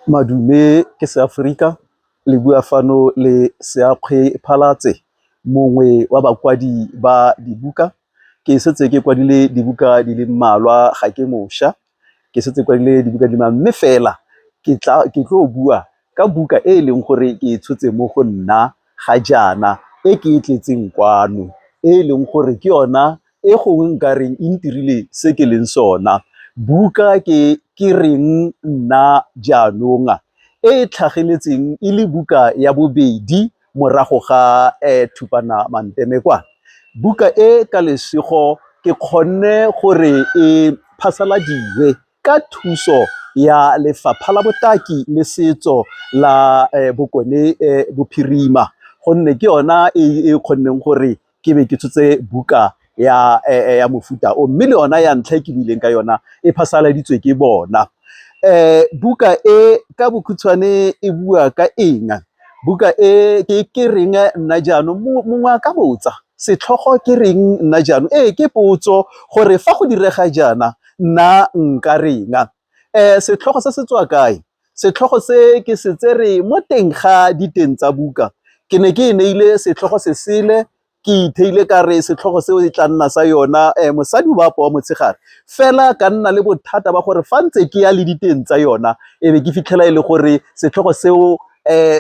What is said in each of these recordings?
Madume ke seAforika le bua fano le Seakgwe Phalatse, mongwe wa bakwadi ba dibuka. Ke setse ke kwadile dibuka di le mmalwa, ga ke mošwa, ke setse kwadile dibuka di mme fela ke tlo bua ka buka e e leng gore ke e tshotse mo go nna ga jaana, e ke e tletseng kwano, e e leng gore ke yona e gongwe nkareng e ntirile se ke leng sona. Buka ke Ke Reng Nna Jaanong, e e tlhageletseng e le buka ya bobedi morago ga Thupana-Mantemekwane. Buka e ka lesego ke kgonne gore e phasaladiwe ka thuso ya Lefapha la Botaki le Setso la Bokone Bophirima, gonne ke yona e e kgonneng gore ke be ke tshotse buka ya mofuta o, mme le yona ya ntlha e ke buileng ka yona e phasaladitswe ke bona. Buka e ka bokhutshwane e bua ka eng? Buka e ke Ke Reng Nna Jaanong? Mongwe a ka botsa, setlhogo ke reng nna jaanong? Ee, ke potso gore fa go direga jaana nna nka reng? Setlhogo se se tswa kae? Setlhogo se ke se tsere mo teng ga diteng tsa buka. Ke ne ke e neile setlhogo se sele, ke itheile ka re setlhogo seo e tla nna sa yona Mosadi o Bapa wa Motshegare. Fela ka nna le bothata ba gore fa ntse ke ya le diteng tsa yona, e be ke fitlhela e le gore setlhogo seo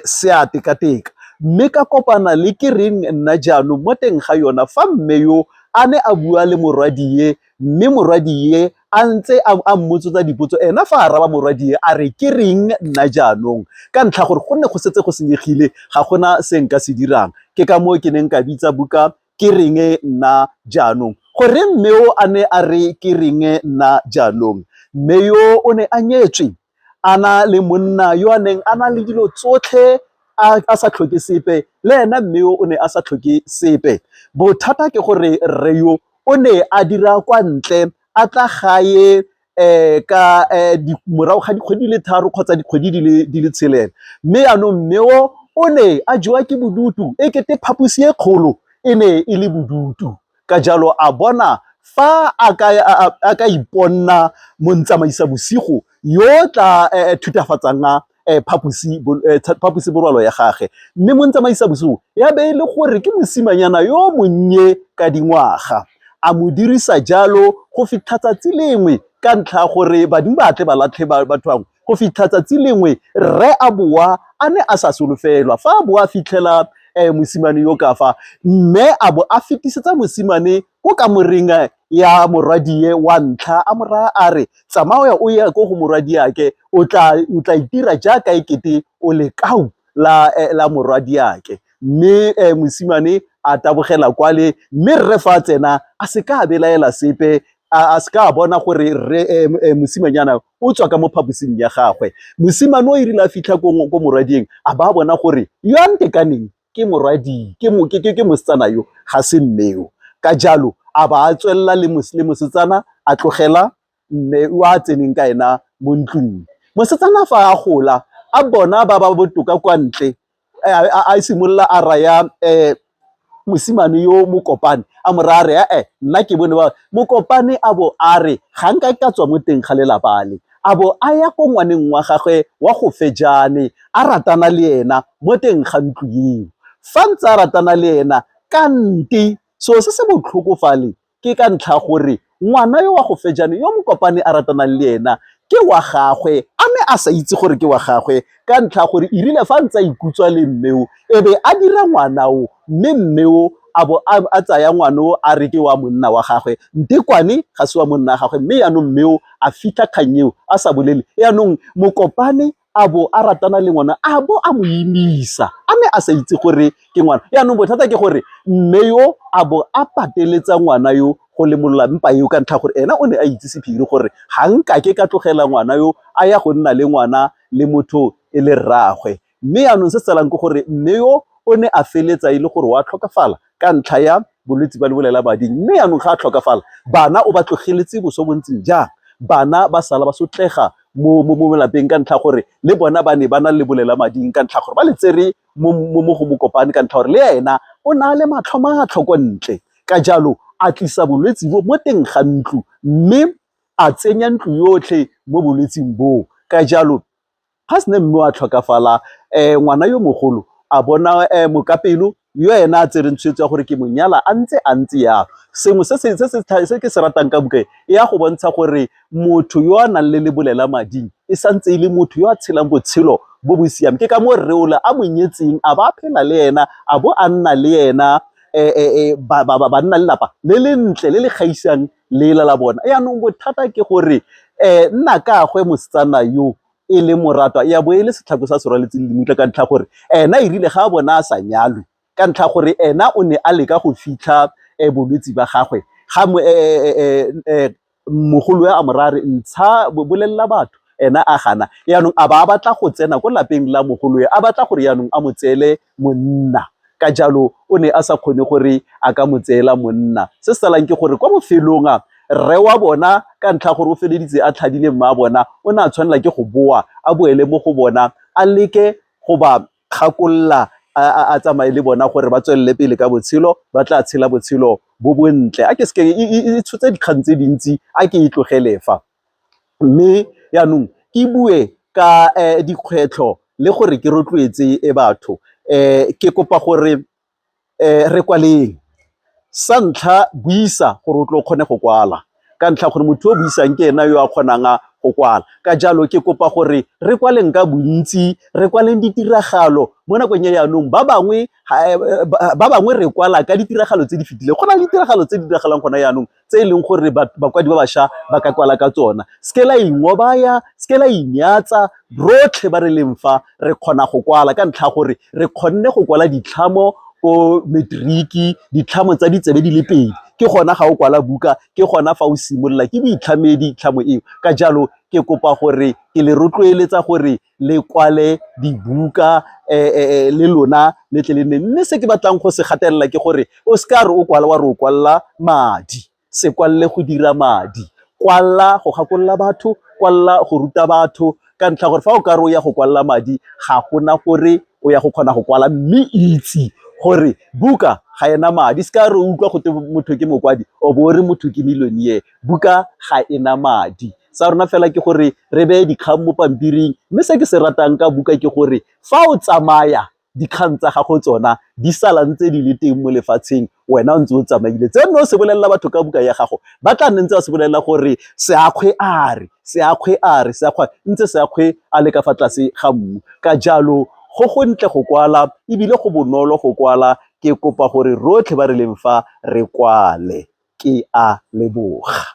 se a teka-teka. Mme ka kopana le Ke Reng Nna Jaanong mo teng ga yona fa mme yo a ne a bua le morwadie, mme morwadie a ntse a mmotsotsa dipotso, ena fa a araba morwadie a re, Ke reng nna jaanong? Ka ntlha gore go ne go setse go senyegile, ga gona se nka se dirang. Ke ka moo ke neng ka bitsa buka Ke Reng Nna Jaanong. Goreng mme o a ne a re ke reng nna jaanong? Mme yo o ne a nyetswe, a na le monna yo a neng a na le dilo tsotlhe, a sa tlhoke sepe, le ena mme yo o ne a sa tlhoke sepe. Bothata ke gore rre yo o ne a dira kwa ntle, a tla gae ka morago ga dikgwedi di le tharo kgotsa dikgwedi di le tshelela. Mme jaanong mme o, o ne a jewa ke bodutu, e kete phaposi e kgolo e ne e le bodutu. Ka jalo a bona fa a ka iponna montsamaisa bosigo yo o tla thutafatsang phaposi borwalo ya gage. Mme montsamaisa bosigo ya be e le gore ke mosimanyana yo monnye ka dingwaga. A mo dirisa jalo go fitlha tsatsi lengwe, ka ntlha ya gore badimo ba tle ba latlhe batho bangwe, go fitlha tsatsi lengwe rre a boa a ne a sa solofelwa. Fa a boa a fitlhela mosimane yo ka fa, mme a bo a fetisetsa mosimane ko kamoreng ya morwadie wa ntlha, a mo raya a re, Tsamaya o ye ko go morwadiake, o tla itira jaaka e kete o lekau la morwadiake. Mme mosimane a tabogela kwale, mme rre fa a tsena a se ka a belaela sepe, a se ka a bona gore rre mosimanyana o tswa ka mo phaposing ya gagwe. Mosimane o e rile a fitlha ko morwadieng, a ba a bona gore yo a ntekaneng ke morwadi, ke mosetsana yo, ga se mme yo. Ka jalo a ba a tswelela le mosetsana, a tlogela mme o a tseneng ka ena mo ntlong. Mosetsana fa a gola, a bona ba ba botoka kwa ntle, a simolola a raya mosimane yo Mokopane, a mo raya a re, e-e, nna ke bone ba. Mokopane a bo a re, ga nka ka tswa mo teng ga lelapa le. A bo a ya ko ngwaneng wa gagwe wa go fejane, a ratana le ena mo teng ga ntlo eo. Fa ntse a ratana le ena, kante selo se se botlhoko fale ke ka ntlha ya gore ngwana yo wa go fejane yo Mokopane a ratanang le ena ke wa gagwe, a ne a sa itse gore ke wa gagwe ka ntlha ya gore e rile fa ntse a ikutswa le mme o, e be a dira ngwana o, mme mme o a bo a tsaya ngwana o a re ke wa monna wa gagwe. Ntekwane ga se wa monna wa gagwe, mme jaanong mme o a fitlha kgang eo a sa bolele. Jaanong Mokopane a bo a ratana le ngwana, a bo a mo imisa, a ne a sa itse gore ke ngwana. Jaanong bothata ke gore mme yo a bo a pateletsa ngwana yo go lemolola mpa eo ka ntlha ya gore ena o ne a itse sephiri gore ga nkake ka tlogela ngwana yo a ya go nna le ngwana le motho e le rraagwe. Mme jaanong se se salang ke gore mme yo o ne a feletsa e le gore o a tlhokafala ka ntlha ya bolwetse ba lebolelamading. Mme jaanong ga a tlhokafala, bana o ba tlogeletse boswa bo ntseng jang? Bana ba sala ba sotlega mo lapeng ka ntlha ya gore le bona ba ne ba na le lebolelamading ka ntlha ya gore ba le tsere mo go Mokopane ka ntlha ya gore le ena o ne a le matlho-matlho ko ntle. Ka jalo a tlisa bolwetse bo mo teng ga ntlo mme a tsenya ntlo yotlhe mo bolwetsing boo. Ka jalo Ga sene mme wa tlhokafala, ngwana yo mogolo a bona mokapelo yo ena a tsereng tshwetso ya gore ke mo nyala a ntse a ntse yalo. Sengwe se ke se ratang ka buka e, e ya go bontsha gore motho yo a nang le lebolela mading e santse e le motho yo a tshelang botshelo bo bo siameng. Ke ka moo rre ole a mo nyetseng a ba a phela le ena, a bo a nna le ena, ba nna lelapa le le ntle le le gaisang lela la bona. Yaanong bothata ke gore nna kagwe mosetsana yo e le moratwa ya bo e le setlhako sa serwaletse le dimutla, ka ntlha gore ena e rile ga a bona a sa nyalwe, ka ntlha gore ena o ne a leka go fitlha bolwetse ba gagwe, ga mogolo a mo raya re ntsha bolelela batho, ena a gana. Yaanong a ba a batla go tsena ko lapeng la mogolowe, a batla gore yaanong a mo tseele monna. Ka jalo o ne a sa kgone gore a ka mo tseela monna. Se se salang ke gore kwa bofelong a rre wa bona, ka ntlha gore o feleditse a tlhadile mma a bona, o ne a tshwanela ke go boa a boele mo go bona, a leke go ba gakolola, a tsamaye le bona gore ba tswelele pele ka botshelo, ba tla tshela botshelo bo bontle. A ke seke e tshotse dikgang tse dintsi, a ke e tlogele fa. Mme jaanong ke bue ka dikgwetlho le gore ke rotloetse batho. Ke kopa gore re kwaleng. Sa ntlha, buisa gore o tle o kgone go kwala, ka ntlha gore motho yo o buisang ke ena yo a kgonang go kwala. Ka jalo ke kopa gore re kwaleng ka bontsi, re kwaleng ditiragalo mo nakong ya jaanong. Ba bangwe ba bangwe re kwala ka ditiragalo tse di fetileng, go na le ditiragalo tse di diragalang gona jaanong tse e leng gore bakwadi ba bašwa ba ka kwala ka tsona. Seke la ingobaya, seke la inyatsa, rotlhe ba re leng fa re kgona go kwala, ka ntlha ya gore re kgonne go kwala ditlhamo ko matric-i, ditlhamo tsa ditsebe di le pedi. Ke gona ga o kwala buka, ke gona fa o simolola, ke boitlhamedi tlhamo eo. Ka jalo ke kopa gore ke le rotloeletsa gore le kwale dibuka le lona le tle le nne. Mme se ke batlang go se gatelela ke gore o se ka re o kwala wa re o kwalela madi, se kwalele go dira madi, kwala go gakolola batho, kwala go ruta batho, ka ntlha gore fa o ka re o ya go kwalela madi ga gona gore o ya go kgona go kwala. Mme itse gore buka ga ena madi, se ka re utlwa gote motho ke mokwadi o bo o re motho ke millionaire, buka ga ena madi. Sa rona fela ke gore re beye dikgang mo pampiring, mme se ke se ratang ka buka ke gore fa o tsamaya dikgang tsa gago tsona di sala ntse di le teng mo lefatsheng, wena o ntse o tsamaile. Tse nne o se bolelela batho ka buka ya gago, ba tla nne ntse ba se bolelela gore Seakgwe a re, Seakgwe a re, Seakgwe ntse Seakgwe a le ka fa tlase ga mmu. Ka jalo go gontle go kwala ebile go bonolo go kwala, ke kopa gore rotlhe ba re leng fa re kwale. Ke a leboga.